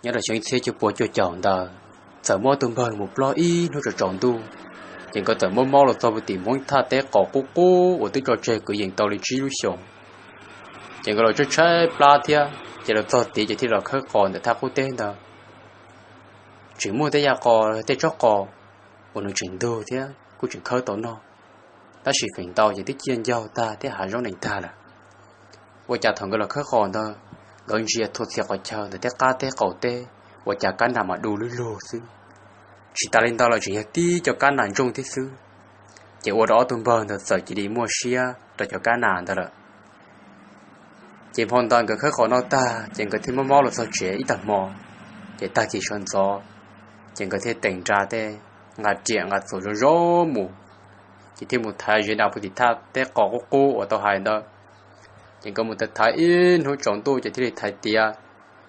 Nyob rau xyoo ib txhiab cuaj pua cuaj caum ntawd, txawm muaj tus npawg mus plob ib hnub tsaus tsaus ntuj, ces nkawd txawm muab mob los txog puag tim Hmoob Thaj teb qaum qub qub uas twb tso tseg kwv yees tau li tsib lub xyoos. Ces nkawd los tshaib tshaib plab thiab, ces los txog tid ces thiaj los khawb qos ntawm thaj qub teb ntawd. Tseem muaj tej yaj qos tej tsob qos uas nws tseem ntug thiab kuj tseem khawb tau noj, tab sis feem ntau ces twb ciaj ncaug tag thiab hav zoov nees tag lawm. Ua cas thaum nkawd los khawb qos ntawd, nkawd ntsia thua txhia qhov chaw ntawm tej qab teb qaum teb, ua cas kab nas mas du lug lug xwb. Tsis tas li ntawd los tseem yog tib cov kab nas ntsooj thiab xwb. Ces ua rau ob tug npawg ntawd txawm cia li muaj siab rau cov kab nas ntawd lawm. Ces hmo ntawd nkawd khawb qos noj tag ces nkawd thiaj muab mob los txog tsev ib tag hmo. Ces tag kis sawv ntxov, ces nkawd thiaj teem nra tej nqa riam nqa txuas zoo zoo mus, ces thiaj mus thaiv zes nas puag tim thaj teb qos qub qub uas tau hais ntawd. Ces nkawd mus thaiv thaiv ib hnub tsaus ntuj ces thiaj li thaiv tiav,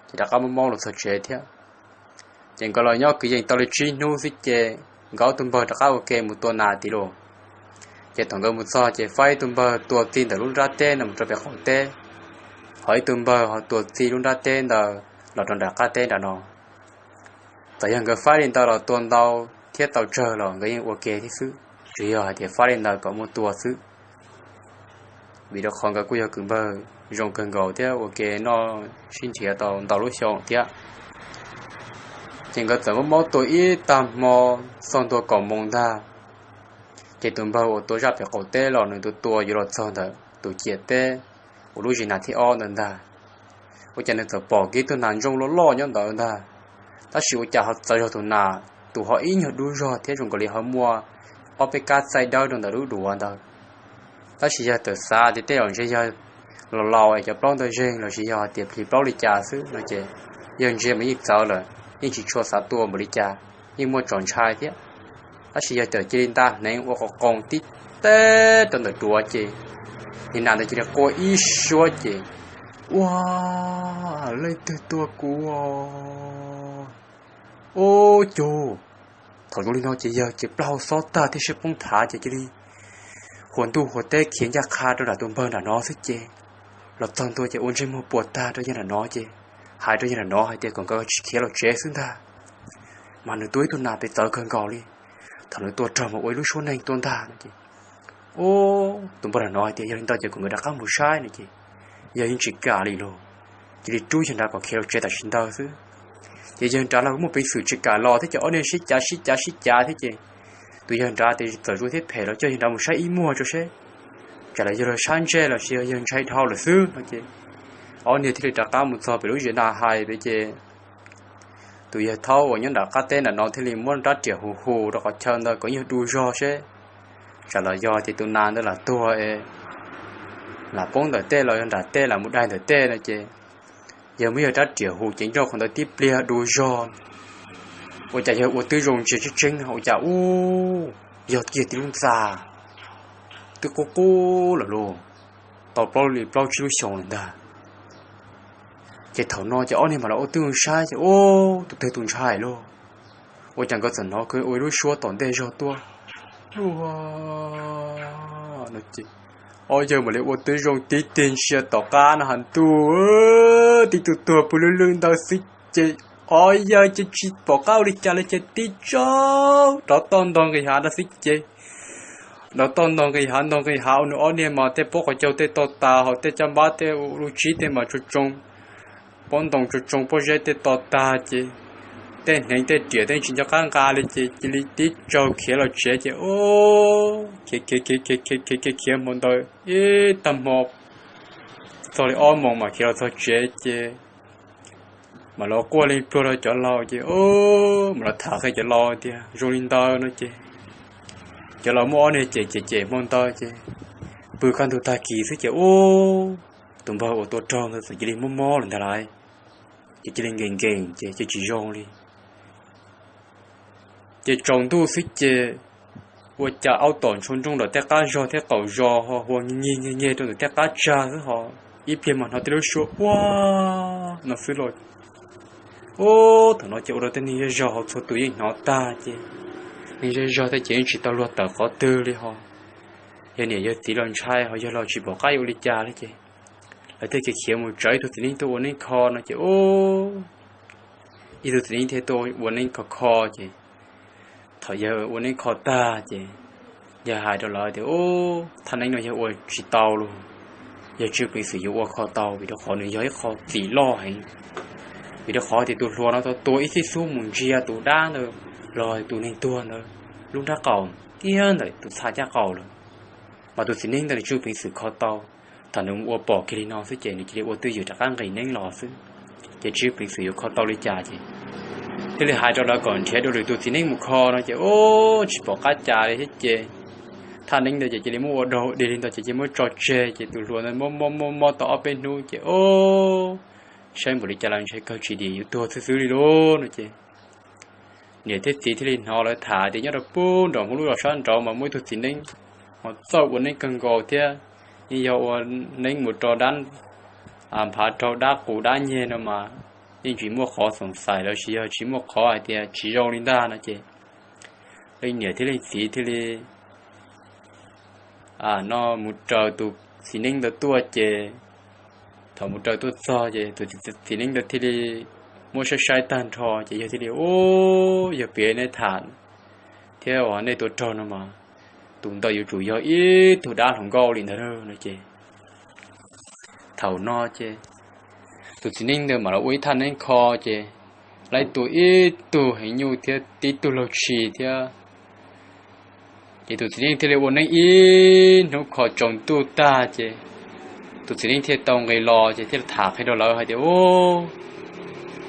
ces rov qab muab mob los txog tsev thiab. Ces nkawd los nyob kwv yees tau li tsib hnub xwb ces nkawd ob tug npawg rov qab ua ke mus tua nas tid lauj. Ces thaum nkawd mus txog ces faib ib tug npawg tua txij ntawm lub nrab teb no mus rau pem qaum teb, ho ib tug npawg ho tua txij lub nrab teb ntawd los rau nram qab teb nram no. Txawm yog nkawd faib li ntawd los tua ntau thiab tau tsawg los nkawd yeej ua ke thiab xwb, tsuas yog hais tias faib li ntawd kom muaj tua xwb. Vim rau qhov nkawd kuj yog kwv npawg zoo kawg nkaus thiab ua ke noj sib nrhiav tau ntau lub xyoo thiab. Ces nkawd txawm muab mob tua ib tag hmo, txog ntua kaum moos ntag, ces tus npawg uas tua zaj pem qaum teb los nws tua tua yuav los txog ntawm tus ciam teb uas lub zes nas thib ob ntawd ntag. Ua cas nws txawm pom kiag tug nas ntsooj loj loj nyob ntawd ntag, tab sis ua cas ho txawv zog tus nas, tus ho ib nyuag dub zog thiab zoo nkaus li ho muaj ob peb kab txaij dawb rau ntawm lub duav ntawd. Tab sis yawg txawm xav tias tej zaum ntshe yog laus laus es cov plaub ntawd zeeg los sis yog hais tias plhis plaub li cas xwb no ces yawg ntsia mas yeej txawv lawm, yeej tsis tshua xav tua npaum li cas, yeej muaj tsos ntshai thiab. Tab sis yawg txawm cia li nta hneev ua qos qoos tib teb rau ntawm duav ces niag nas ntawd cia li quaj ib suab ces, ua, leej twg tua kuv os? Ub, cuag thaum zoo li no ces yawg ces plaub hau xob tag thiab siab poob thav ces cia li huas ntuj huas teb khiav ncaj qha rau nram tus npawg nram no xwb ces los txog ntua ces ua ntsej muag puas tag rau yawg nram no ces hais rau yawg nram no hais tias kom nkawd tsis khiav los tsev xwb ntag, mas nws tua ib tug nas pem txawv kawg nkaus li, thaum nws tua raug mas ua ib lub suab neeg tuaj ntag no ces, ub, tus npawg nram no hais tias yog li ntawd ces kom nkawd rov qab mus saib no ces yawg yeej tsis kam li lauj, cia li rub yawg nrad kom khiav los tsev tam sim ntawd xwb. Ces yawg nrad los muaj peev xwm tsis kam los thiab ces ob niag sib cav sib cav sib cav thiab ces tus yawg nrad tias txawm zuj thiab phem los coj yawg nrad mus saib ib muag tso seb, tsam los yawg los sab ntsej los sis yog yawg ntshai dhau lawm xwb no ces ob niag thiaj li rov qab mus txog pem lub zes nas hais pem ces tus yawg thaub uas nyob nram qab teb nram no thiaj li muab rab riam hu hu rau qhov chaw ntawd kom ib nyuag du zog seb, tsam los yog tias tus nas ntawd lam tuag es lam poob ntawm tej los yog nram tej lam mus dai ntawm tej no ces yawg muab yawg rab riam hu ces nroj qhov ntawd tib pliag du zog, ua cas yawg ua twb zoo ntsia tseeb tseeb ua cas ub, yog kiag tib lub ntxa twb qub qub lawm lauj, tau plaub li plaub tsib lub xyoos lawm ntag. Ces thaum no ces ob niag mam los ua twj ywm saib ces ub, tus twg tus ntshai lauj, ua cas nkawd txawm hnov ua ib lub suab tom ntej zog tuaj, ua, no ces ob yawg mam li ua twb zoo tib tig ntsia tom qab no ha ntuj, tib tug tuag pw lwj lwj ntawd xwb ces ob yawg ces tsis pom qab ua li cas li ces tib tsaug rov toj ntog nqis hav ntawd xwb ces rov toj ntog nqis hav ntog nqis hav ua nws ob niag mas tej pob qhov caug tej to tas hos tej caj npab tej lub tsib tej mas tsoo tsoo, pob ntoo tsoo tsoo pob zeb tej to tag ces tej hneev tej riam tej tsis nco qab nqa li ces cia li tib tsaug khiav los tsev ces ub, khiav khiav khiav khiav khiav khiav khiav hmo ntawd ib tag hmo txog li ob moos mas khiav los txog tsev ces mam los quaj leej pluag rau cov laus ces ub, mam los tham qhia cov laus tias zoo li ntawd no ces cov laus muab ob niag cem cem cem hmo ntawd ces pw kaj ntug tag kis xwb ces ub, tus npawg uas tua raug ntawd txawm cia li mob mob lawm ntag lauj, ces cia li nkees nkees ces cia tsis zoo li. Ces tsaus ntuj xwb ces ua cas aub tom ntshua nrooj ntawm tej qab zog thiab qaum zos ho hu nyig nyig nyig rau ntawm tej qab tsag xwb ho ib pliag mas hnov tej lub suab ua no xwb los. Ub, thaum no ces ua rau tej neeg zej zog hauv txhua tus yeej hnov tag ces neeg zej zog tej ces yeej tsis tau luag tawm qhov twg li ho. Yog niam yog txiv los ntshai ho yog los tsis pom qab yuav ua li cas li ces lawv thiaj khiav khiav mus tsawv ib tug txiv neej tuaj ua neeb kho no ces ub, Ib tug txiv neeb thiaj tuaj ua neeb kho kho ces thaum yawg ua neeb kho tag ces yawg hais rau lawv tias, Ub, thaj neeb no yawg ua tsis tau los, yawg Tswv Peev Xwm yuav ua kho tau, vim rau qhov nws yog ib qho txim loj heev. Vim rau qhov tias tus hluas no tau tua ib txij xub mus ntsia tus dab ntawd los tus neeg tuag ntawd lub nrab qaum thiab ntawm tus txha caj qaum lawm. Mas tus txiv neeb ntawd nws Tswv Peev Xwm kho tau, thaum nws mus ua pom kiag li no xwb ces nws cia li ua twj ywm rov qab nqis neeb los xwb. Ces Tswv Peev Xwm yuav kho tau li cas ces thiaj li hais rau lawv kom nrhiav dua lwm tus txiv neeb mus kho no ces, Ub, tsis pom qab cas li thiab ces thaj neeb ntawd ces cia li muab ua dog dig li ntawd ces cia li muab tso tseg ces tus hluas ntawd mob mob mob mob tau ob peb hnub ces, Ub, saib npaum li cas los ntshe kawg tsis dim yuav tuag xwb xwb li lauj no ces niam thiab txiv thiaj li hnov lawv tham tias nyob rau pub nraum hauv lub zos sab nraud mas muaj ib tug txiv neeb ho txawj ua neeb kawg nkaus thiab, yeej yog ua neeb mus rau dab, nphav raug dab qus dab nyeg no mas yeej tsis muaj qhov xoom xais los sis yog tsis muaj qhov hais tias tsis zoo li ntag no ces leej niam thiab leej txiv thiaj li no mus raws tus txiv neeb ntawd tuaj ces thaum mus raws tuaj txog ces tus txiv neeb ntawd thiaj li muab saib saib tag nrho ces yawg thiaj li, Ub, yog piav nej tham thiab uas nej tua raug no mas tus ntawd yuav tsum yog ib tug dab hluas nkauj li ntawd no ces thaum no ces tus txiv neeb ntawd mam los ua ib thaj neeb kho ces laib tua ib tug heev nyuj thiab tib tug laug tshis thiab. Ces tus txiv neeb thiaj li ua neeb ib hnub kho tsaus ntuj tag ces tus txiv neeb thiaj tau nqis los ces thiaj tham qhia rau lawv hais tias, Ub,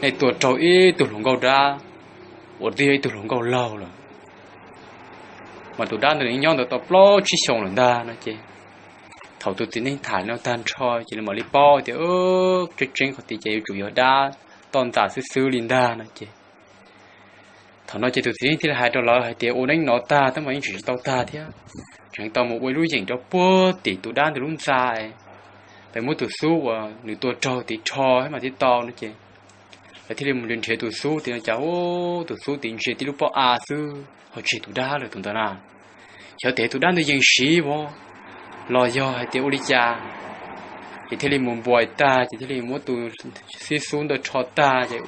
nej tua raug ib tug hluas nkauj dab uas twb yog ib tug hluas nkauj laug lawm, mas tus dab ntawd nws nyob ntawd tau plaub tsib xyoos lawm ntag no ces thaum tus txiv neeb tham li no tag nrho ces lawv mam li paub tias tseeb tseeb qhov tias ces yuav tsum yog dab toj ntxas xwb xwb li ntag no ces thaum no ces tus txiv neeb thiaj li hais rau lawv hais tias, Ua neeb no tag tab mas yeej tsis tau tag thiab, tseem tau mus ua ib lub yeem rau puag tim tus dab ntawd lub ntxa, peb muab tus xub uas nws tua raug tiv rho thiab mas thiaj tau no ces lawv thiaj li mus nrhiav tus xub tim no cas, ub, tus xub tim ntsia tib lub pob av xwb ho tseg tus dab lawm tus ntawd na. Xyov tias tus dab ntawd yeej siv vov los yog hais tias ua li cas, ces thiaj li mus npuais tag ces thiaj li muab tus xib xub ntawd rho tag ces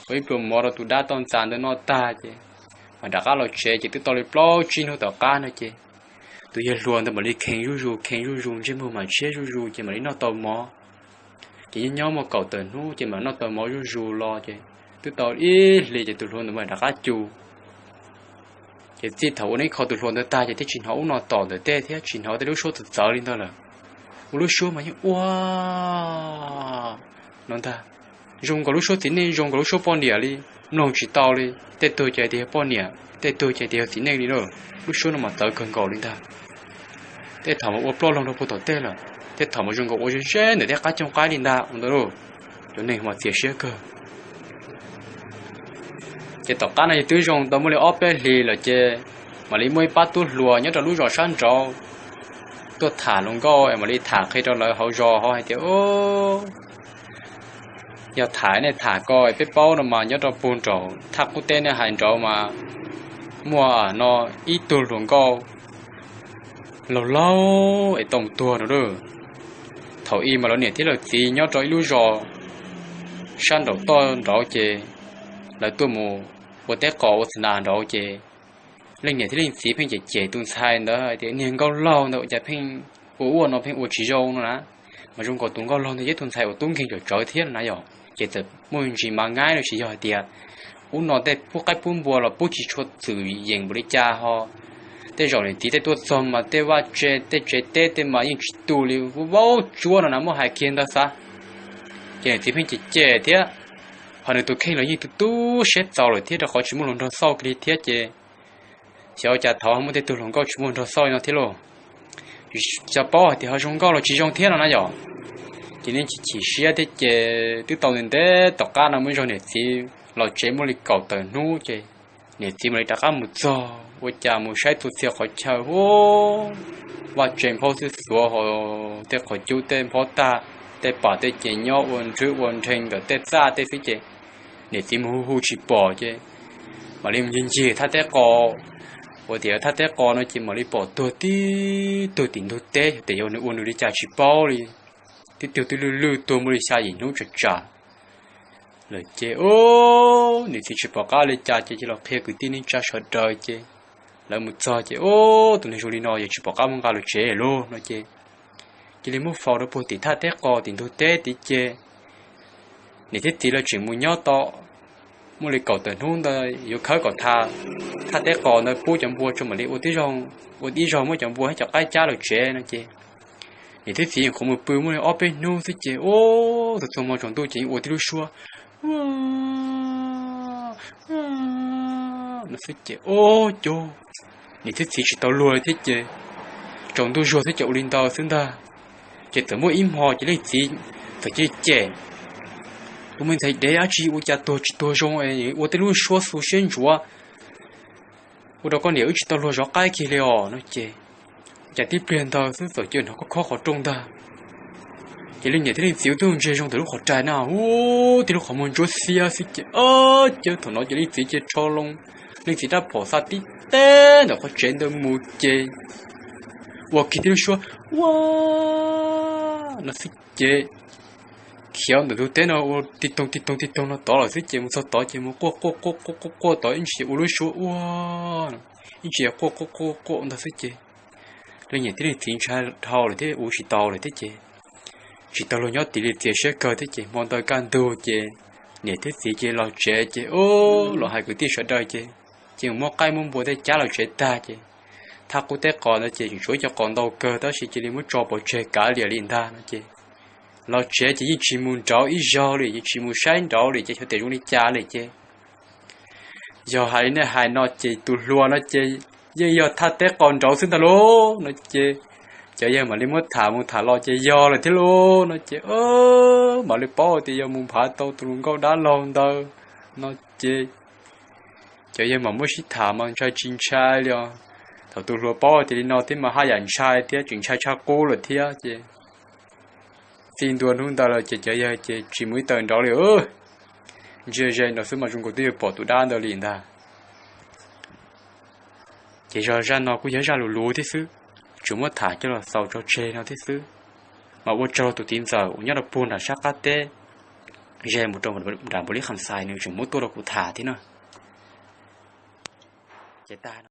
ua ib pluas mov rau tus dab toj ntxas ntawd noj tag ces mam rov qab los tsev ces twb tau li plaub tsib hnub tom qab no ces tus yawg hluas ntawd mam li kheev zuj zus kheev zuj zus ntsej muag mam tshiab zuj zus ces mam li noj tau mov. Ces nyob nyob muaj kaum tawm hnub ces mam noj tau mov zuj zus los ces twb tau ib hlis ces tus hluas ntawd mam rov qab cu. Ces txij thaum ua neeb kho tus hluas ntawd tag ces thiaj tsis hnov ub no tom ntawm tej thiab tsis hnov tej lub suab txawv txawv li ntawd lawm. Ua lub suab mas yeej ua no ntag, zoo nkaus lub suab txiv neej zoo nkaus lub suab poj niam li, mloog tsis tau li, tej tug ces tias yog poj niam tej tug ces tias yog txiv neej li na. Lub suab no mas txawv kawg nkaus li ntag. Tej thaum mas ua ploj loog rau puag tom tej lawm, tej thaum mas zoo nkaus ua ze ze ntawm tej qab cooj qaib li ntag ua ntawd lauj. Cov neeg mas txias siab kawg. Ces tom qab no yog twb zoo tau muaj li ob peb hlis lawm ces mam li muaj ib pab tub hluas nyob rau lub zos sab nraud tuaj tham hluas nkauj es mam li tham qhia rau lawv hauv zos hauv hais tias, Yog tham nej tham ko peb paub no mas nyob rau puag nraum thaj qub teb nej hais nraud mas muaj no ib tug hluas nkauj laug laug es tau tuag no lauj. Thaum ub mas lawv niam thiab lawv txiv nyob rau ib lub zos sab nraum toj nraud ces lawv tuaj mus ua teb qos ua txhua na nraud ces leej niam thiab leej txiv pheej cem cem tus ntxhais ntawd hais tias, Niag nkauj laug ntawd ua cas pheej ua ua no pheej ua tsis zoo no na. Mas zoo nkaus tus nkauj laug ntawd yog tus ntxhais uas tub nkeeg cov tsawv thiab no na yom, ces txawm muaj ntsis mas nyaib los sis yog hais tias ub no tej pub qaib pub npua los pub tsis tshua txwm yeem npaum li cas ho. Tej zaum niam txiv tej tuaj txog mas tej vaj tse tej tsev teb tej mas yeej tsis tu li, vau tsuab no na, muab hais kiag ntawd xav. Ces niam txiv pheej cem cem thiab, ho nws tus kheej los yeej tu tu siab txaus lawm thiab rau qhov tsis muaj hluas nraug xauj kiag li thiab ces xyov ua cas thaum muaj tej tug hluas nkauj tsis muaj hluas nraug xauj no thiab lauj. Xyov paub hais tias ho zoo nkauj los tsis zoo thiab no na yom. Ces niaj chim chim siab thiab ces twb tau ntev ntev tom qab no muaj ib zaug niam txiv los tsev muaj li kaum tawm hnub ces niam txiv mam li rov qab mus txog ua cas mus saib txhua txhia qhov chaw hu, vaj tse nphob xwb xuav ho, tej qhov cub tej nphob tag, tej pam tej ces nyob ua nrhwb ua nrhee ntawm tej txaj tej xwb ces niam txiv mus hu hu tsis pom ces mam li mus ncig ncig thaj teb qos, ua tias thaj teb qos no ces mam li pom tuag tib tug tim ntug teb, yog tias yog nws ua nws li cas tsis paub li, tib tug twb lwj lwj tuag muaj li xya yim hnub tsam tsam lawm ces ub Niam txiv tsis pom qab li cas ces cia li los qhia kwv tij neej tsa sawv daws ces lawv mus txog ces, Ub, tus neeg zoo li no yog tsis pom qab muab nqa los tsev lauj, no ces cia li muab faus rau puag tim thaj teb qos tim ntug teb tid ces niam thiab txiv lawv tseem mus nyob tau muaj li kaum tawm hnub ntawd yuav khawb kom thaj teb qos ntawd pub cov npua tso mam li ua ib zaug muab cov npua thiab cov qaib cab los tsev no ces niam thiab txiv yeej qhuav mus pw muaj li ob peb hnub xwb ces, Ub, txog txog hmo tsaus ntuj ces yeej ua tib lub suab no xwb ces, Ub, cuag niam thiab txiv tsis tau luag thiab ces tsaus ntuj zuag thiab ces ua li ntawd xwb ntag. Ces txawm muaj ib hmo ces leej txiv txawm cia li cem tus me ntxhais dev dab tsi ua cas tuag tsis tuag zoo es ua tej lub suab xu siab ntsuav ua rau koj niam wb tsis tau luag zov qaib kiag li os no ces, cas tib pliag ntawd xwb txawm cia li hnov khob khob qhov rooj ntag. Ces leej niam thiab leej txiv ua tib lub ntseg zoo ntawm lub qhov rais na, ub, tib lub qhov muag ntsuab xiab xwb ces, Ob, cawv, thaum no ces leej txiv cia li rho loo leej txiv rab phom xa tib teg ntawm qhov tsev ntawd mus ces ua kiag tib lub suab ua no xwb ces khiav ntawm tus teb no ua ti toog ti toog ti toog no tod lawm xwb ces mus txog tod ces mus quaj quaj quaj quaj quaj quaj tod ib ntsis ua lub suab ua, ib ntsis quaj quaj quaj quaj ntag xwb ces leej niam thiab leej txiv ntshai dhau lawm thiab ua tsis tau lawm thiab ces tsis tau luag nyob tid li, txias siab kawg thiab ces hmo ntawd kaj ntug ces niam thiab txiv cia li los tsev ces, ub, los hais kwv tij sawv daws ces, ces muab qaib muab npua tej cab los tsev tag ces thaj qub teb qos ntawd ces tseem tshuav ib co qos ntau kawg tab sis cia li muab tso pov tseg kav liam li ntag no ces los tsev ces yeej tsis mus nraud ib zaug li, yeej tsis mus saib nraud li ces xyov tias zoo li cas li ces yog hais li nej hais no ces tus hluas no ces yeej yog thaj teb qos nraud xwb ntag lauj no ces cov yawg mam li muab tham mus tham los ces yog lawm thiab lauj no ces mam li paub tias yog mus nphav tau tus hluas nkauj dab laug ntawd no ces cov yawg mam muab sib tham mas ntshai tsis ntshai li os. Thaum tus hluas paub tias li no thiab mas haj yam ntshai thiab tseem ntshai tshaj qub lawm thiab ces txij ntua hnub ntawd lawm ces cov yawg ces tsis mus ib tawm nraud li. Ntsia ze nraud xwb mas zoo nkaus twb yuav pom tus dab ntawd li ntag. Ces zaj zaj no kuj yog zaj lus luv thiab xwb, tsuas muab tham coj los xaus tso tseg no thiab xwb. Mas ua tsaug tus txiv ntxawm uas nyob rau puag nram sab qab teb ze mus rau nram npaum li kham xais nws tseem muab tuaj rau kuv tham thiab na. Ces tag